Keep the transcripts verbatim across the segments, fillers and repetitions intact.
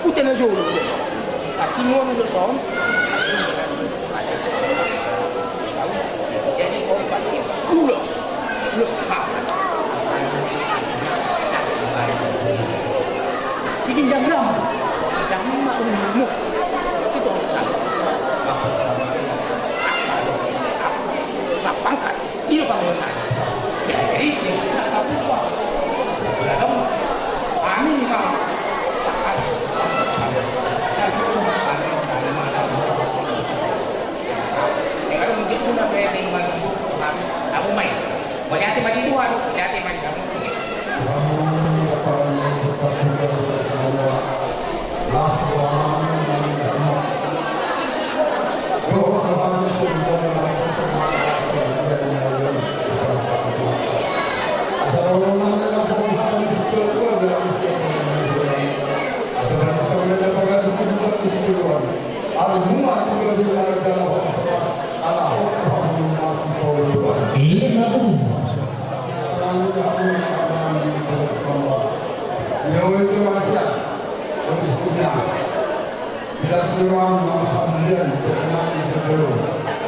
Udah na jolo. Tapi mau udah son. Jadi, oh, ulos. Ulos apa? Jadi, jangan. Jangan mau. Itu. Pangkat. Iyo, Pak. Jadi, Iya, bagus. Bilas ni roham ma pangalian tu anak ni sadari on,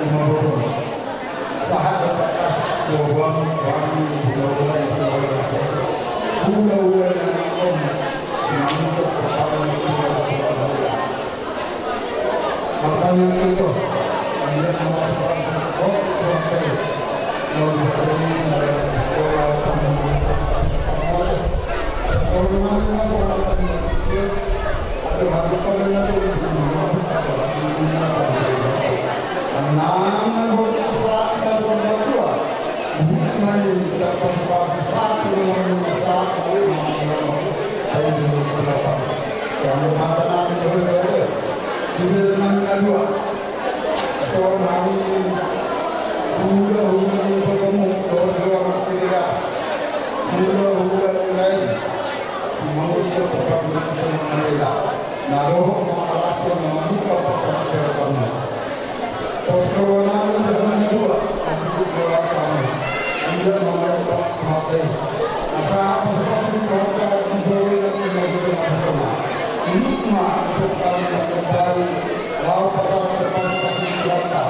ima boru. Sahat do tangkas tu boruam, boruam ni hula-hula, hula-hula. Hula-hula ni anak on, sinamot tu papan ni hula-hula. Martangiang ma hita, anggiat ma sekarang sangkot, Tuhan. Hula-hula ni borumu, hula-hula ni lae. Sinamot tu papan ni hula-hula. Na ro ma alas na mambuka pasahat tu hamu. Pos roha nami di hamu na dua, na cukup dewasa hamu. Anggiat ma marompak mate. Asa pos-pos ni Tuhan, di bawah nami na betul na bersama. Nikmat, sukacita, kembali. Lalu pasahat tu papan ni hula-hula.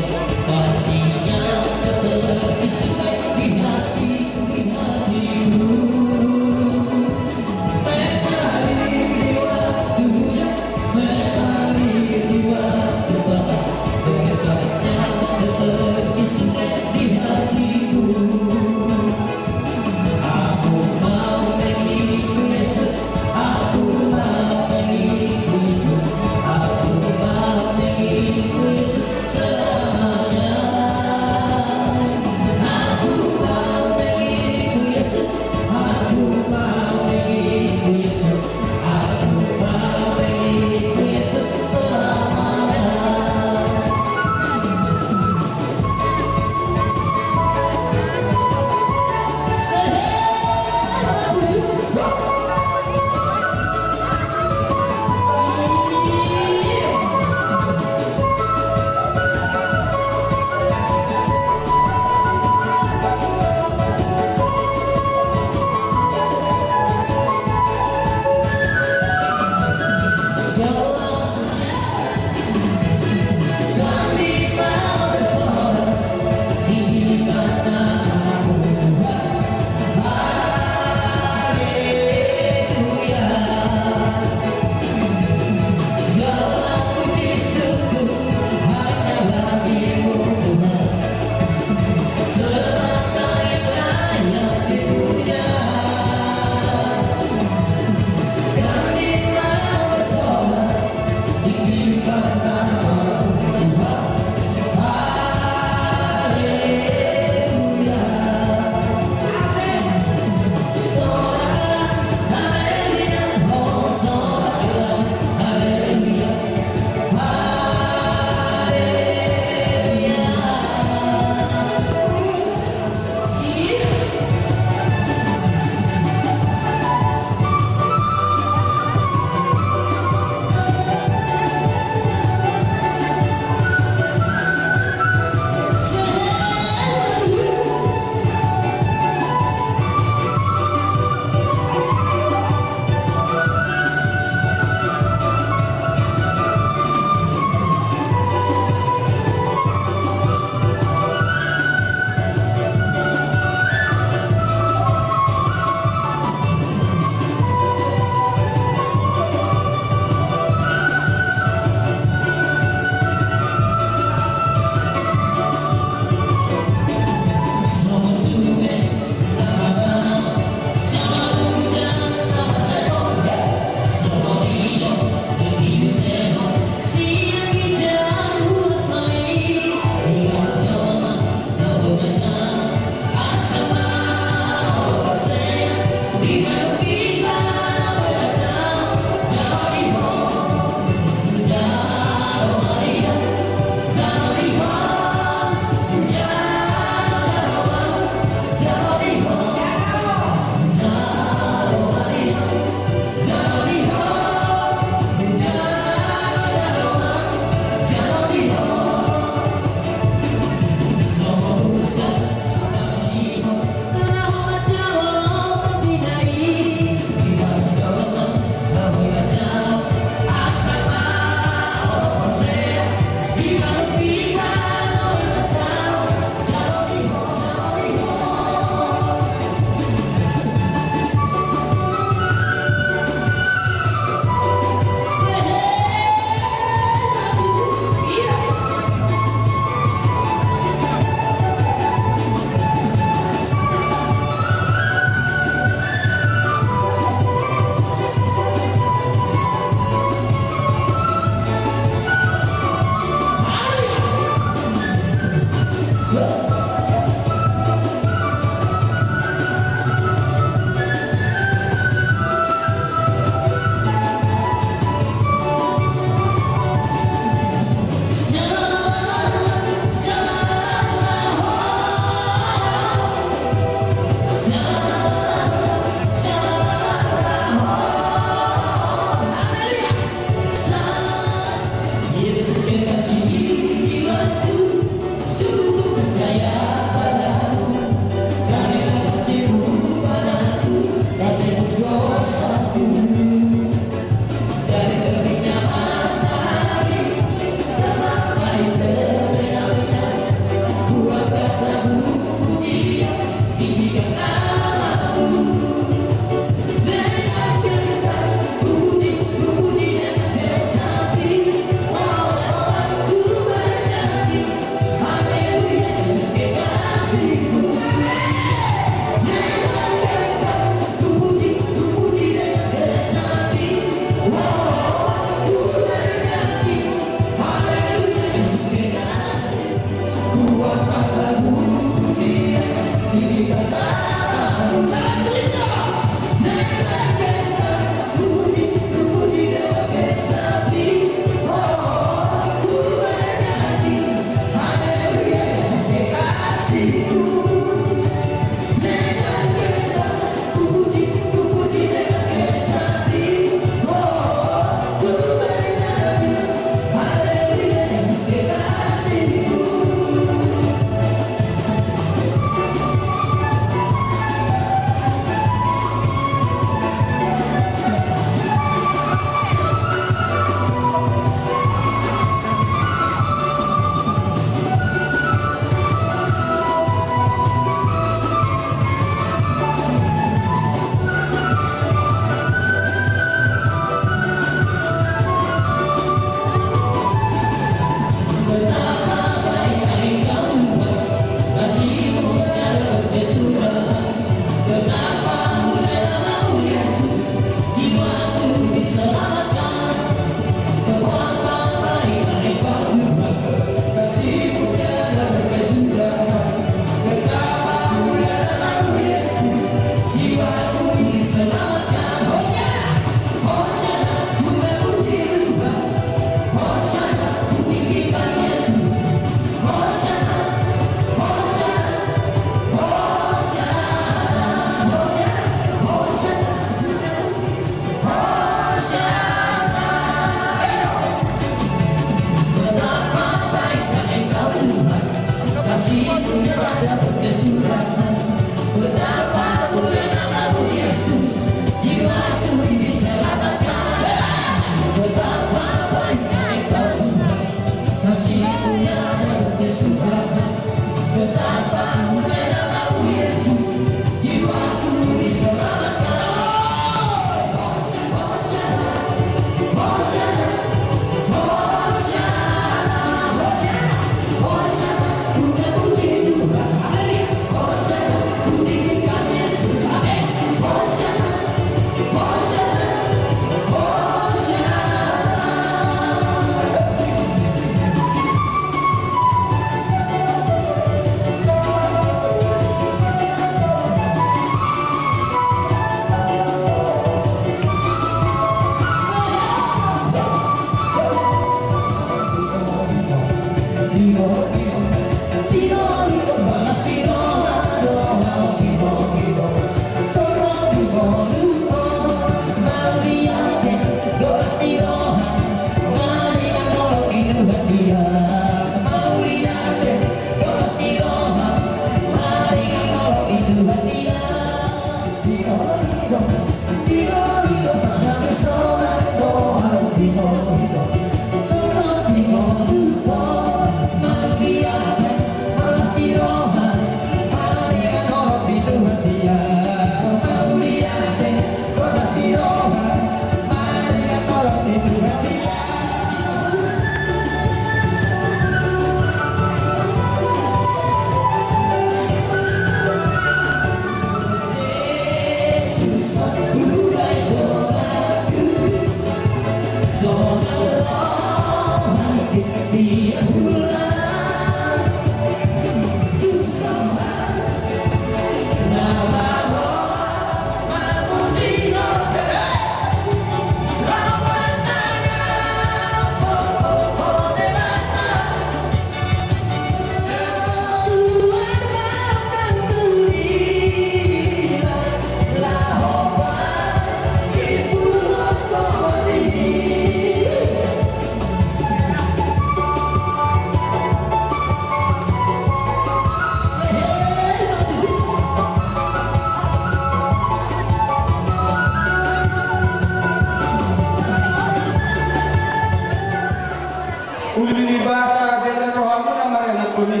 Uli ni basa, denggan rohamuna ma ianakkon i.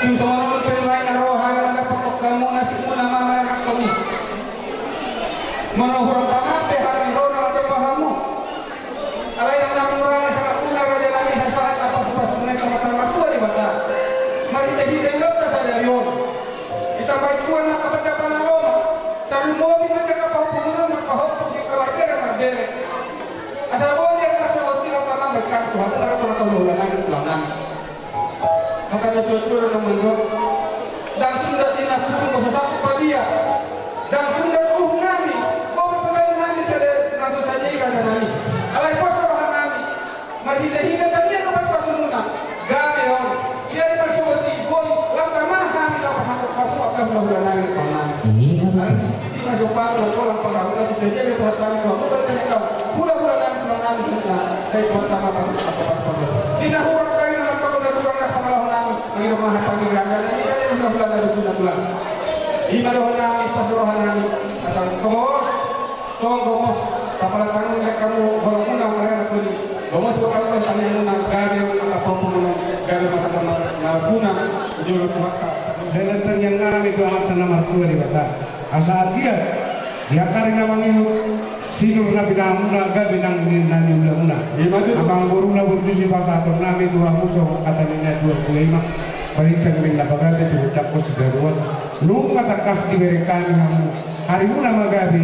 Tung songon on pe nuaeng ro hami mandapothon hamu, nasibmuna ma ianakkon i. Molo hurang tama pe hami ro na mandopa hamu. Alai ndang na mangurangi sangapuna raja nami, sahat-sahat na pasu-pasu muna i Amanta na martua Debata. Marhite-hite ulaonta sadari on, ditambai Tuhan ma angka pandapotan na lomo, tarlumobi ma angka pahompumuna marpahompu di angka marbere-marbere. Asa boi di angka sogot i lam pamambahen hami tu hamu na ro tu na tahu ulang nami, tulang nami. Hata ni natuatua do na mandok: Ndang sundat inna putung, boso sangkut padia. Ndang sundat uhum nami, bope pembahen nami sada na so sadia i raja nami. Alai pos do roha nami marhitehite tangiang dohot pasupasumuna. Gabe on, jadi marsogot i boi lam tama hami laho pasangkut hamu angka hulahula nami dohot nami. Alai sititi ma sombang na solang pangahula tu sadia ni Tuhan nami tu hamu, bari tadi kau hulahula nami, tulang nami, saudara nami, sai Tuhan tama pasupasumuna. Di na hurang hami na martonggo na hurang na pangalaho nami. Mangido ma hata ni raja nami, raja nami, hulahula nami, tulang nami. Ima dohonon nami, pos do roha nami, asa tongos, tongos, tapala tangan nami hamu holongmuna, marana kuli. Gomos do hamu tangiangmuna, gabe ma angka pahompu muna, gabe ma angka na marguna di jolo Tuhanta. Dalan tangiang nami tu Amanta na martua Debata, asa anggiat di angka ari na mangihut sinur na pinahanmuna gabe nang ninna ni ulamuna. Ima tutu. Amangboruna burju, sipasahaton nami tu hamu songon hata ni natuatua, ima: Balintang ma ninna pagabe, tungkot jangkon sidabuan. Nunga tangkas dibereng hami hamu, arimuna ma gabe,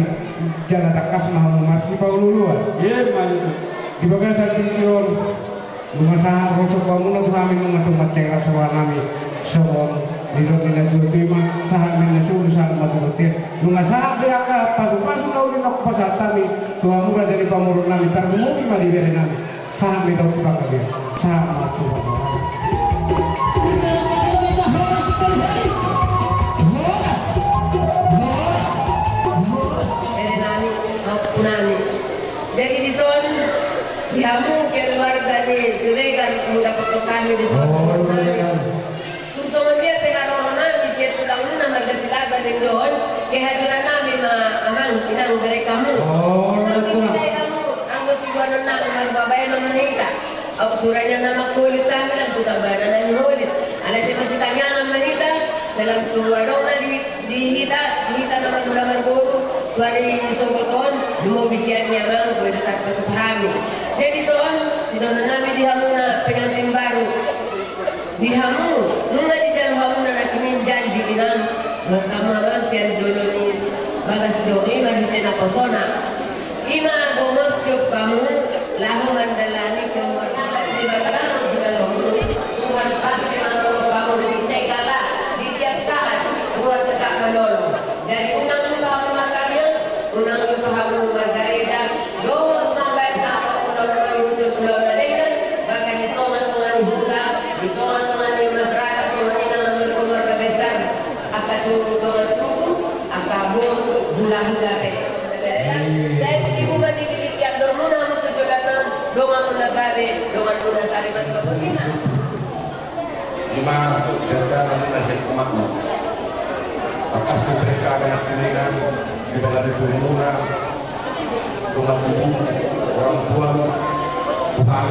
jala tangkas ma hamu marsipaolooloan. Ima tutu. Di bagasan tingki on, nunga sahat roha ni hamuna tu hami, nunga tung mansai las roha nami. Songon nidok ni natuatua, ima: Sahat ma ninna solu, sahat ma tu bontean. Nunga sahat do angka pasupasu na uli na hupasahat hami tu hamu raja ni pamoruon nami, tarlumobi ma di bere nami. Sahat ma i tu panggabean, sahat ma tu panggabean. Bere nami, pahompu nami. Jadi dison, di hamu keluarga ni Siregar, molo dapothon hami dison. Oh, iya. Tung songon dia pe haroro nami sian tulangmuna marga Silaban, ringgohon kehadiran nami ma, amang, inang, bereng hamu. Oh, betul. Nami nilai hamu anggo siboanon nami, marbabaenon ma hita. Aut sura nian na mangholit hami, lam tu tambanan na niholit. Alai sai masitangiangan ma hita, sai lam tu adong na di, di hita, di hita na marmula marboru, tu ari sogot on, lumobi sian i, amang, boi do tarpatupa hami. Jadi dison, sidohonon nami di hamuna pengantin baru. Di hamu, nunga dijalo hamuna nangkin janji, inang, dohot hamu, amang, sian jolo ni bagas jong i marhite naposona. Ima gomos tiop hamu laho mandalani keluarga di bagalan jolomu. Tuhan pasti manolong hamu di segala, di tiap saat Tuhan tetap manolong. Jadi unang lupa hamu martangiang, unang lupa hamu margareja, dohot mambahen angka ulaon na luhut, ulaon na denggan, bahkan di tongatonga ni huta, di tongatonga ni masyarakat, songon i nang keluarga besar, angka tu dongan tubu, angka boru, hulahula pe. Sai di buka di diri tiap dormuna hamu tu joloan on, donganmuna gabe, donganmuna sari, mantap, botima. Ima, jaga na sian umakmu. Tangkas dibereng hamu na pinahan, di bagasan umurmuna, dongan tubu, orang tua, Tuhan,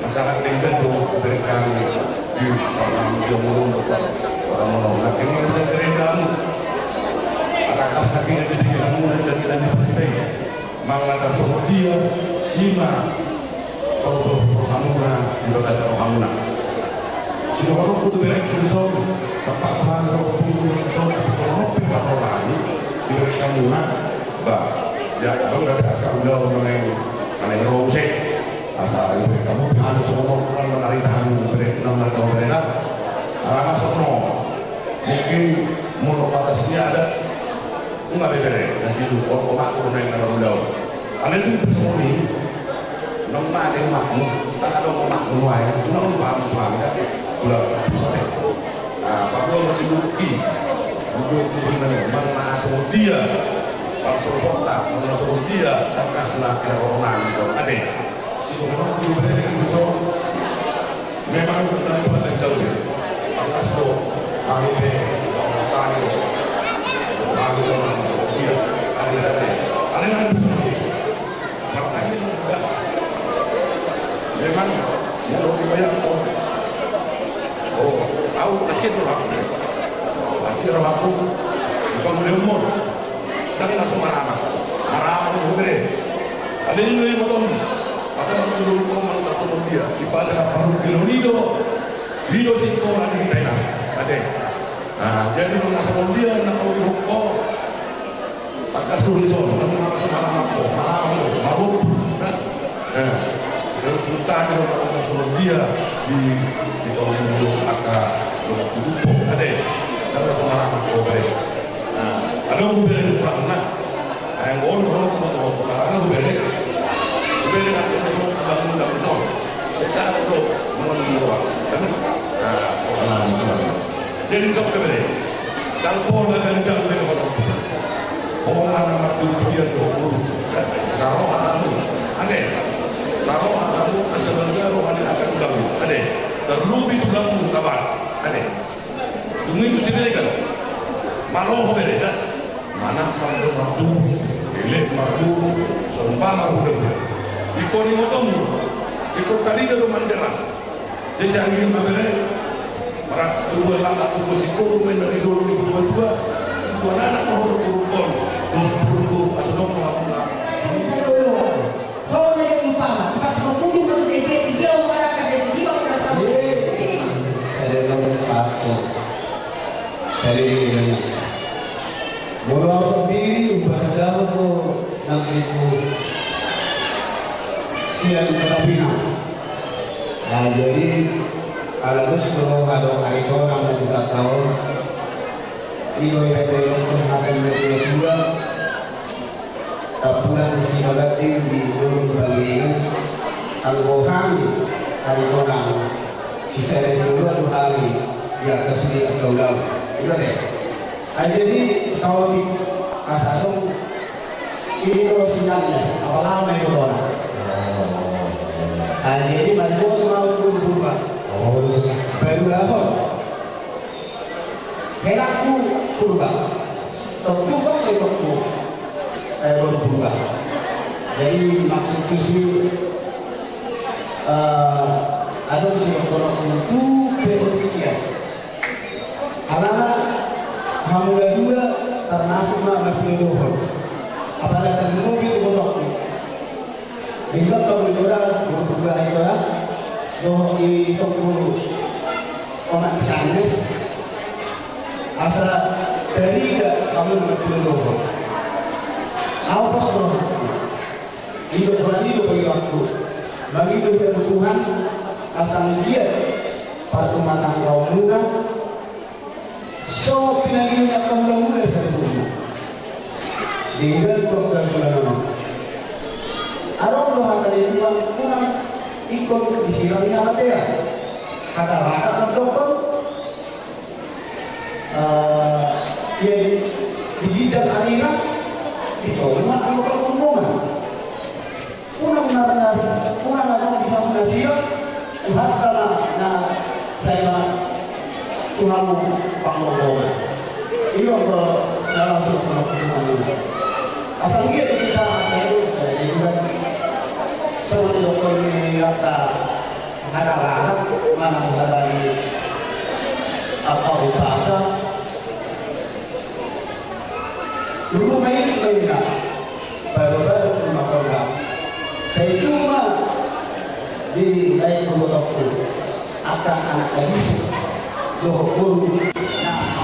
masyarakat denggan do dibereng hamu, di parnam di umurmu, orang mono. Nangkin ma sai dibereng hamu. Tangkas nangkin dibereng hamu, dan, dan dibereng. Mangatar songon dia, ima, paboa hamuna di bagasan rohamuna. Sidohononku tu berengku dison, tampak bahan rohamuna dison, songon on pe parrohami, di bagasan hamuna, ba, ya, adong gabe angka ulaon manang, manang ro muse, asa di bereng hamu pe hami songon on, manang manarita hamu, bereng, manang manarita hamu, bereng, ala na songon on. Mungkin molo batas ni adat, nunga be bere, na situ, on omakku na naeng na marulaon. Alai dung pe songon i, naung mate omakmu, ndang adong omakmu nuaeng, unang lupa hamu tu hami, ate. Ulaon, ate. Nah, paboa ma di buku i, buku i, buku i, manang na songon dia, parsorohonta, manang na songon dia, tangkas na pinarohonami, ate. Memang bukan pada jauh ya. Atas tu kami be, kami, kami, iya, kami ada. Ada yang bisa. Makanya, memang, ya, lebih banyak tu. Oh, tahu, kecil tu aku. Kecil tu aku. Bukan boleh umur. Ndang na so marama. Marama do bere. Alai i do i motong. Maka na dulu komang na songon dia. Ipada parungkilon i do. I do sikola di hita i na. Ate. Nah, jadi na songon dia na kau di hukum. Tangkas do dison. Ndang na so marama ko. Marama ko. Mabuk. Nah. Nah. Tadi lo kata suruh dia di di tahun dulu maka lo kudu ate kalau semangat kobe. Nah, ada kudu dari kurang nah. Yang gol gol kudu kudu kudu kudu bere. Bere nanti kudu kudu kudu kudu. Saya kudu menunggu doang. Kan? Nah, orang itu. Jadi kau bere. Dang pola dang dang be hono. Pola na martujuan dohot guru. Saroha hamu. Ate. Saroha hamu asa bangga roha ni anak baru. Ate. Tarlumobi tulangmu tabar. Ate. Dung i tu si bere kan. Malo ho bere da. Manang sando martubu. Elek martubu. Somba marhuda. Ingkon ingotonmu. Ingkon tarida do manderang. Jadi anggiat ma bere, martubu anak tubu si guru, main dari dulu di dua dua, dua anak mau turun turun turun, asa dong mau aku lah. Molo au sandiri umbahen dao do nang itu sian Kota Pinang. Nah, jadi ala dos do roha do ari tonang na di hata on. I do i hata i on hata ni natua-tua. Tampulan si Balating di Dolok Panggilingan. Anggo hami ari tonang sisada siolua do hami di atas ni angka ulaon. I do deh. Ai jadi saotik asa adong i do sinyalna, apala ma i do dona. Ai jadi mari do mau guru purba. Baru lahon. Helakku purba. Tontu kok i tokku. Eh, guru purba. Jadi maksudku si eh, adong si tokku tu pe berpikir. Alana hamu na dua tarmasuk ma na pinodohon. Apala tarlumobi tu botohku. Denggan tong di ora guru purba i ora dohot i tong guru omak Sandes. Asa tarida hamu na pinodohon. Au pos do. I do pernah i do pengilangku. Mangido kebutuhan asa melihat partumatanggaonmuna. So pinangido ni angka hulahula saluhutna. Denggan tu angka hulahula. Adong do hata ni Tuhan, unang ingkon disilang ni hamatean. Hata rakyat mandokkon. Eh, ia di, di ginjang arina, di toluna anggo parpungunan. Unang na, na, unang adong di hamu na siap, Tuhanta ma na sai ma tu hamu pangomoan. I do na langsung pangomoan. Asa dia di kisah apa itu, jadi itu kan sama di dokter ni kata ada anak mana menghargai apa upasa. Rumah ini mainnya. Baru-baru rumah korban. Sai cuma di lain rumah toko. Akan anak gadis. Dohot guru. Nah.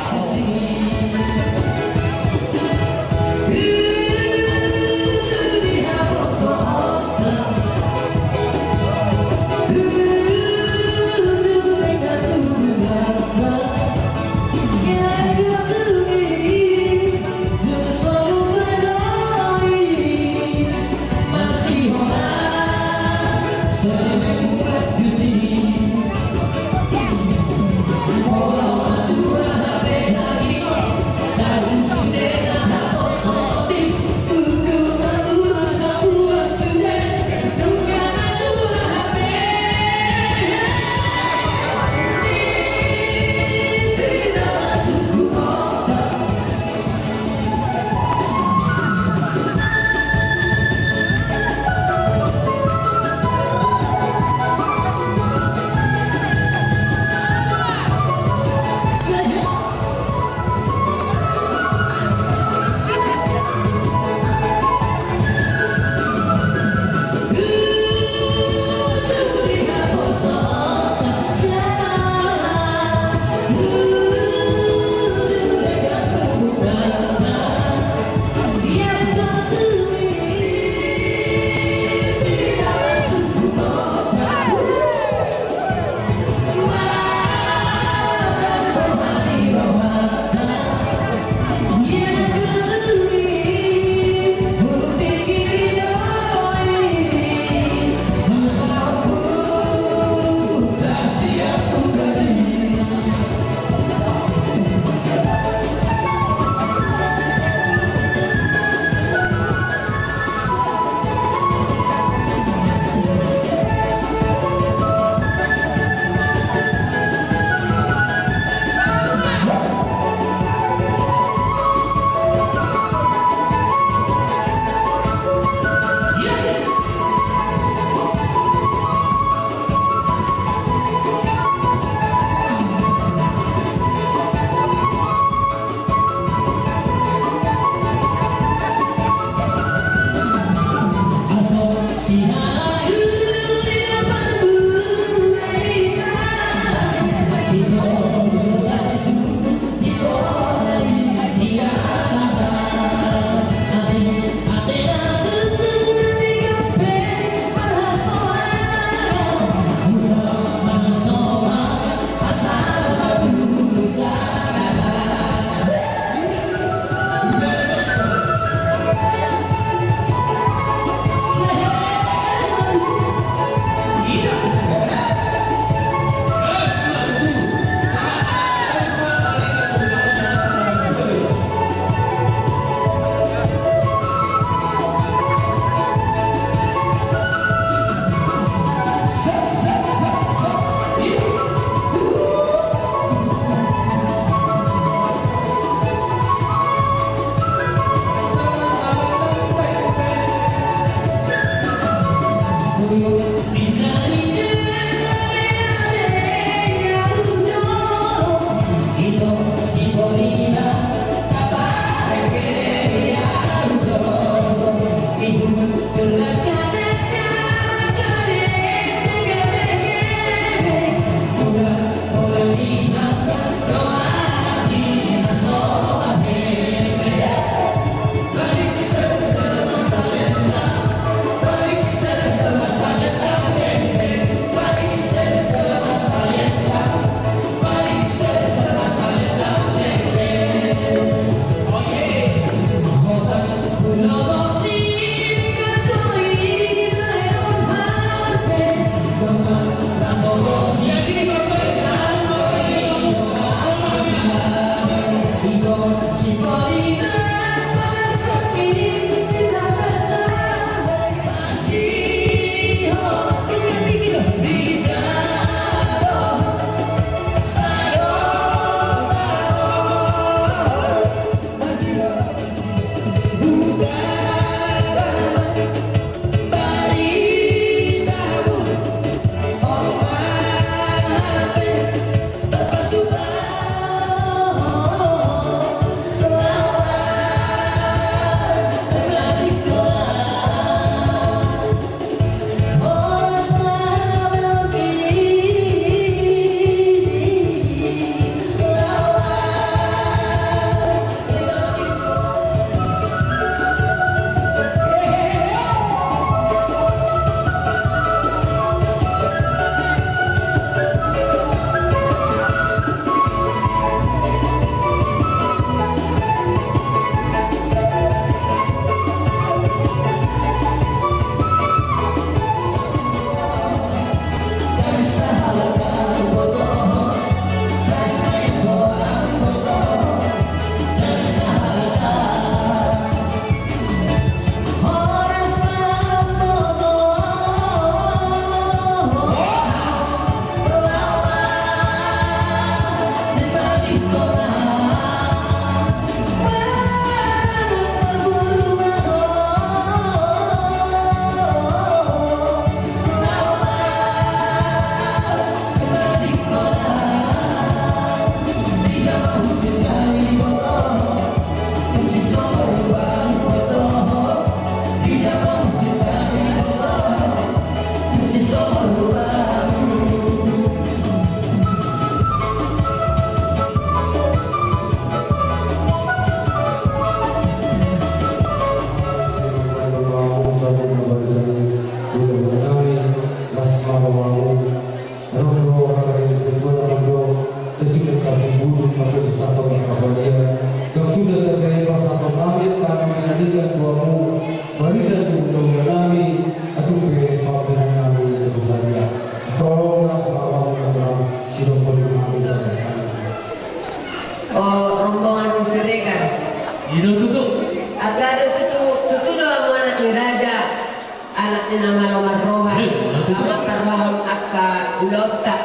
Ulaonta.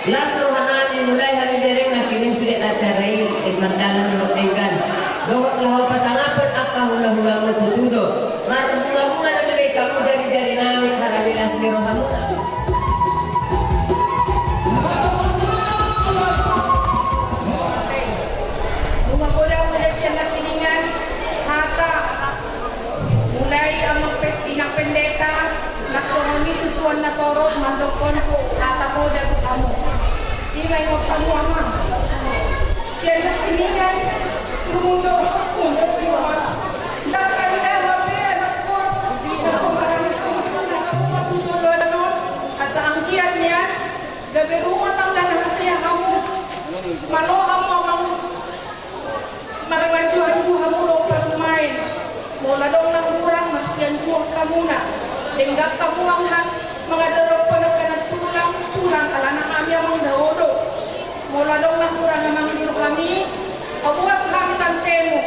Las rohanami mulai hami bereng nangkining sude acara i, eh, mardalan dohot denggan. Dohot laho pasangaphon angka hulahulamuna tutu do. Marbungabunga do dibahen hamu jarijarinami, harani las ni rohamuna. Nunga godang muse sian nangkiningan hata. Mulai amang pe-, inang pendeta, nang songon i situan na torop mandokhon hata poda tu hamu. I ma ingot hamu amang. Sian nangkiningan, tumundalhon hamu. Ndang tadingaha be anakkon, na so marani songon i na hamu ma tu joloan on, asa anggiat nian gabe rumah tangga na hasea hamu. Malo hamu amang. Marmanjuanju hamu do parumaen. Molo adong na hurang, marsianjuan hamuna. Denggan hamu angka mangadopi angka na tulang, tulang alana hami amang dao do. Molo adong na hurang amang di rohami, paboa tu hami tantemu.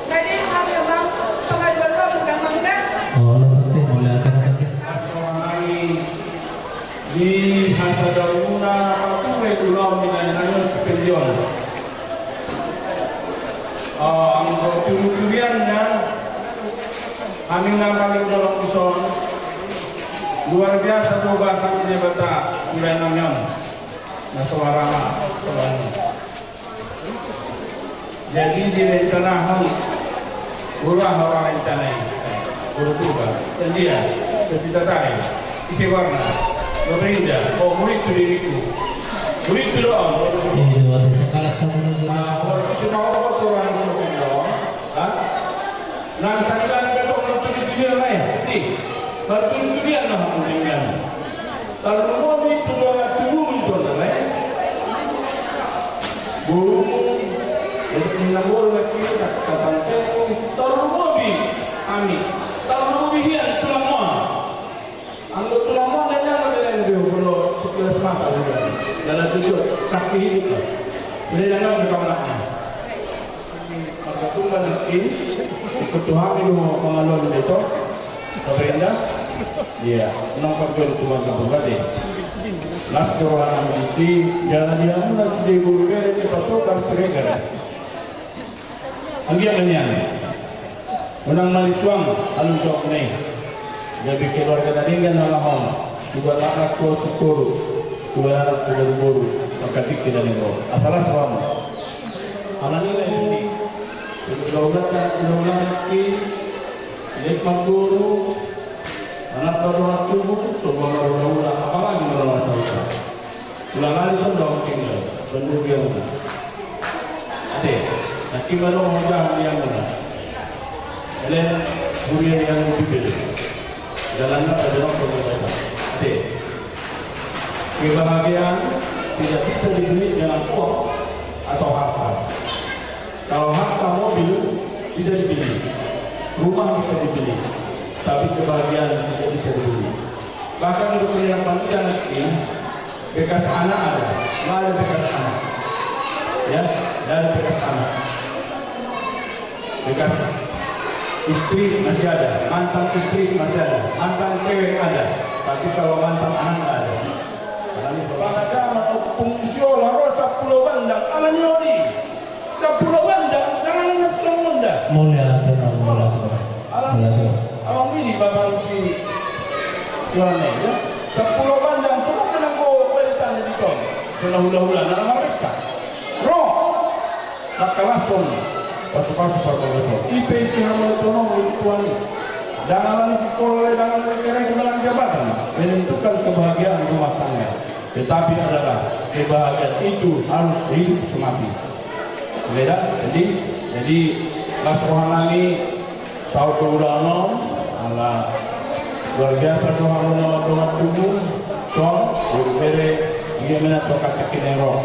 Nunga denggan hami amang, pangalualuanmu da amang da. Olo, tantemu, mauliate. Di hasadaonmuna pature tu laon ni na naeng on stipendion. Oh, anggo turu-turuanna, hami na paling dolok dison. Luar biasa do basa ni Debata tu lae nami on. Na so arama, so arama. Jadi direncanahon, boru aha rencana i? Boru Purba. Dia, Pita Tari. Ise warna? Lorenza. Oh, murid tu diriku. Murid tu doang. Iya, ada sekelas sama dengan. Ah, baru si mau apa tuh orang itu doang? Hah? Nang sangkilan na tong na turi-turian lae, di, marturi-turian ma hamu denggan. Tarlumobi tu dongan tubumu i songon i lae. Borumu, jadi nang boru na kiri, tatantemu, tarlumobi hami, tarlumobi hian tulang ma. Anggo tulang ma, ndang na bere na bere, molo sekilas mata uda. Dalan tujuan, saksi hidup lah. Bere na nggak berkawan. Maka tumba nangkin, ikut tu hami do mangalon beto. Pemerintah. Iya, nang pajual tuan kampung kade. Las jorohan nang disi, jala dia muna sudah ibu bere di patokan Siregar. Anggiat ma nian. Unang malisuang, alun jawab ni. Jadi keluarga na denggan na lahon. Dua anak, dua cucuru. Dua anak, dua boru. Maka dikit dan ibu. Asalah suam. Anak ini ini. Dua anak, dua anak ini. Lek mangguru. Anak dua anak tubuh. Semua dua anak. Apalagi dua anak saudara. Ulang alik son dong tinggal, son huria muna. Ate, nangkin ma dong hoja huria muna. Elen huria yang Bibel. Dalanna pajonok pembebasan. Ate, kebahagiaan tidak bisa dibeli dengan uang atau harta. Kalau harta mobil bisa dibeli, rumah bisa dibeli, tapi kebahagiaan tidak bisa dibeli. Bahkan untuk pendidikan kita nanti, bekas anak ada, nggak ada bekas anak. Ya, nggak ada bekas anak. Bekas istri masih ada, mantan istri masih ada, mantan cewek ada. Tapi kalau mantan anak nggak ada. Karena ini pengalaman pengungsi olah roh sepuluh bandang, alani odi. Sapulo bandang, jangan ingat yang munda. Mulia Tuhan, mulia Tuhan. Alam, mulia Tuhan. Alam ini bapak si Tuhan ya. Sapulo bandang, semua kena go, go di sana di ton. Kena hula-hula, nana mereka. Roh. Maka langsung pasu-pasu pasu-pasu. Ipe isi hamba Tuhan, Tuhan. Jangan lagi sekolah, jangan lagi kerja, jangan jabatan. Menentukan kebahagiaan rumah tangga. Tetapi adalah kebahagiaan itu harus hidup semati. Beda, jadi, jadi las roha nami, saut kemudahan, ala luar biasa doa muna dongan tubuh, song, guru bere, dia mena tokat kaki nero,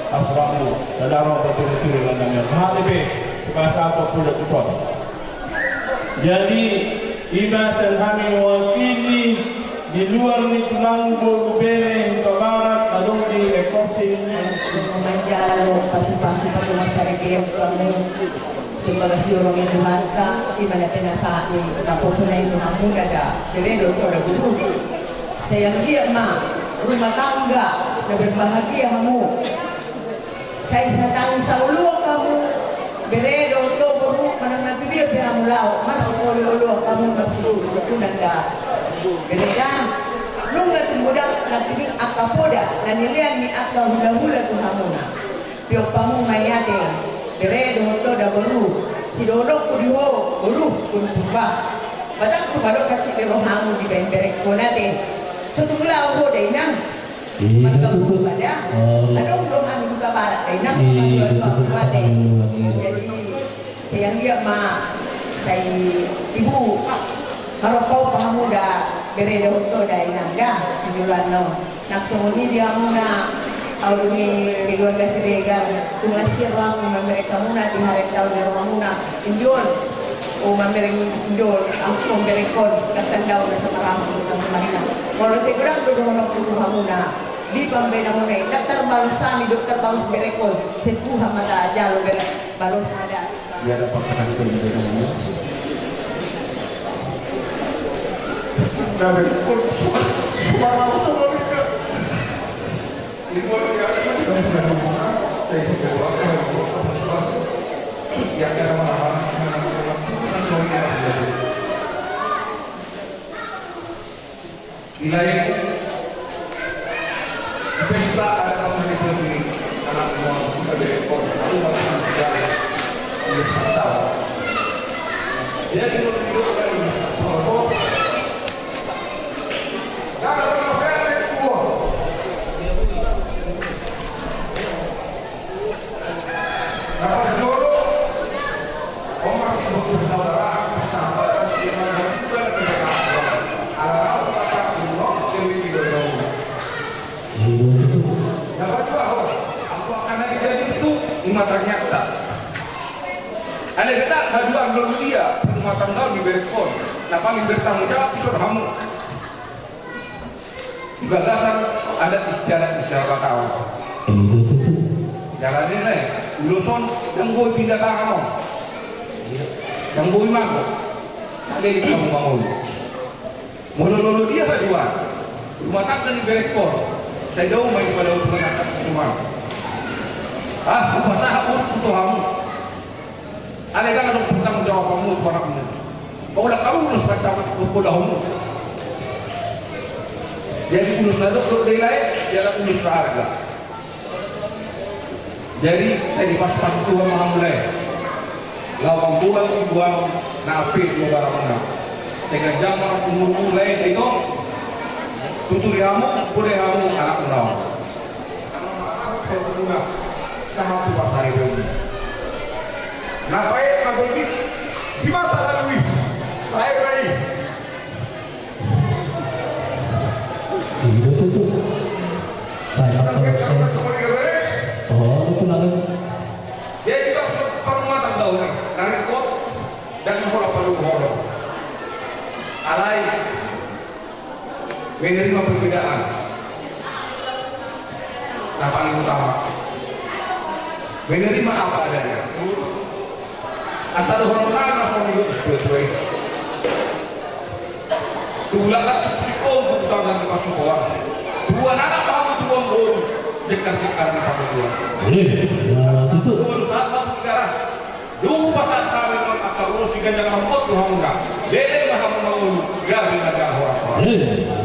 aswamu, sadaro berpikir dengan nami, hati be, bahasa apa pun itu song. Jadi, ima sian hami mewakili di luar ni tulang boru bere Huta Barat, adong di rekorsing. Manjalo pasu-pasu patungan saregean kamu. Sebagai siorong ni Tuhanta, ima na penasaat ni, na poso na itu hamuna da, seredo ko da guru. Saya lihat ma, Rumah tangga na berbahagia hamu. Sai satangi saoloan hamu, bere dohot boru, manang na tu dia pe hamu laho, marsioloan hamu, marsioloan da. Bere da, nunga tumundalhon nangkin angka poda na nilean ni angka hulahula tu hamuna. Piompamu ma i ate, bere dohot da boru, sidonokku di ho, boru, boru Purba. Batang tu balok kasi di rohamu dibaen berengkon ate. So tung laho ho da inang. Iya, mantap betul. Pada. Oh. Adong do hami Huta Barat da inang. Iya, betul, betul. Jadi, yang dia ma, sai ibu, harus kau paham da, bere dohot da inang da, sijulan no. Nang songon i di hamuna, au do ni keluarga Siregar, tung las ni rohangku mambereng hamuna, di hari taon ni rohamuna, injol, o mambereng injol, au mamberengkon, kasan daun na samarama, na samarina. Molo sai godang do dohononku tu hamuna, di pambaenanmuna i, ndang tarbalos hami do tarbalos berengkon, sai Tuhan ma tajalo bereng. Baru sadar. Dia ada pasangan itu yang beda namanya. Nah, berikut suara, suara langsung mereka. Ini luar biasa, kita sudah ngomong, saya sudah doakan, saya sudah doakan, ya, ya, sama-sama. Di lain pesta adat pasar di Bali, anak muda dari Bali, lalu masuk di Bali, di Sasau. Jadi, kalau di Sasau, gak ada sama sekali, semua. Na parjolo, on masih bersaudara, bersahabat, masih bersahabat, ala rau pasang dulu, jadi tidak tahu. Na padua ho, anggo angka na jadi itu, ima ternyata. Alai hita, haduan lalu dia, rumah tangga di berengkon, na paling bertanggung jawab, isor hamu. Di bagasan adat istiadat di Sarabatawan. Iya, betul. Jala ninna i, ulos on, ndang boi pinda tangan on. Ndang boi mago. Sale di kamu bangun. Molo lolo dia haduan. Rumah tangga ni berengkon. Sai dao ma i pada rumah tangga semua. Ah, hupasahat urutku tu hamu. Alai ndang adong pertanggung jawabanmu tu anakmu. Paula kamu ulos macam tu pola homu. Jadi ulos na dok dok dela e, dia ulos na arga. Jadi sai dipasupasu Tuhan ma hamu lae. Laho mamboan sibuan na ape dua barangna. Sai ganjang ma umurmu lae, sai dok. Tuturi hamu, pode hamu anakmuna on. Sahat tu pasaribu. Na paet na bogit di masa lalu i. Saya baik. Iya, betul, betul. Saya akan terus. Oh, betul, ada. Jadi, kita perumatan tahu nih, dari kot dan mula perlu horor. Alai. Menerima perbedaan. Nah, paling utama. Menerima apa adanya. Asal orang lama suami itu sesuai. Tulak lah, psikol, keputusan dan kepasukoan. Dua anak paham tuan boru. Dekat-dekat di pasukoan. Iya, nah, itu. Tuan saat satu garas. Dung pasahat hami on angka ulos i ganjang ma hot tu hamuna. Leleng ma hamu mangolu, gabe ma da horas-horas.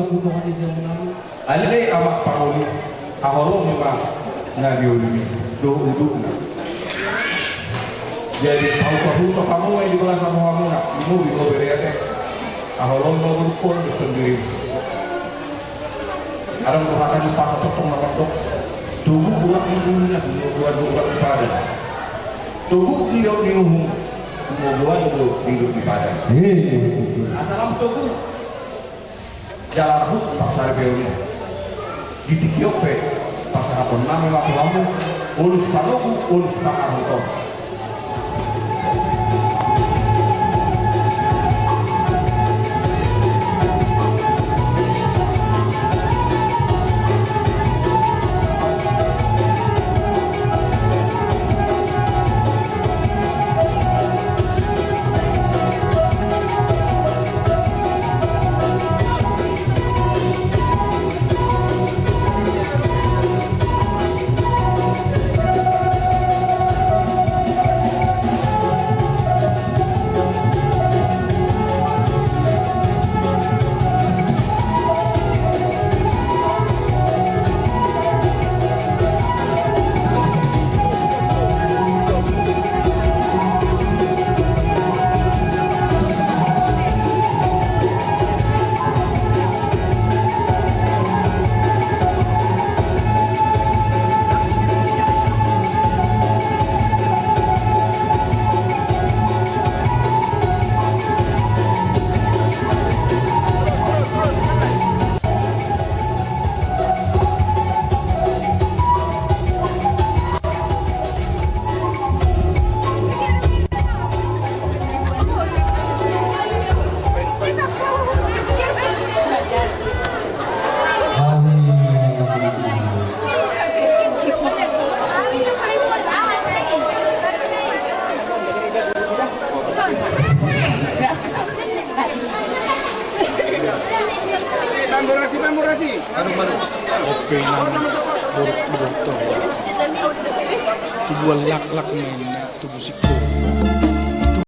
Bukan di zaman. Ale amak pangoli, haholongi ma na di uli dohot udutna. Jadi pahuso-huso hamu ma i di bagasan rohamuna, di mubi ho bere ate. Haholongi ma borungkon dohot songon dirimu. Adong do hata ni pasa tongtong na mandok: Togu bulak ni bulak, bunuh buah do bulak di padan. Togu didok ni uhum, bunuh buah do didok di padan. Asa lam togu jala arhut parsaripeon i. Di tingki on pe pasahaton nami ma tu hamu ulos panogu, ulos pangarhuton. Ope nang borok iboto. Tubuan laklak na tubu sikko.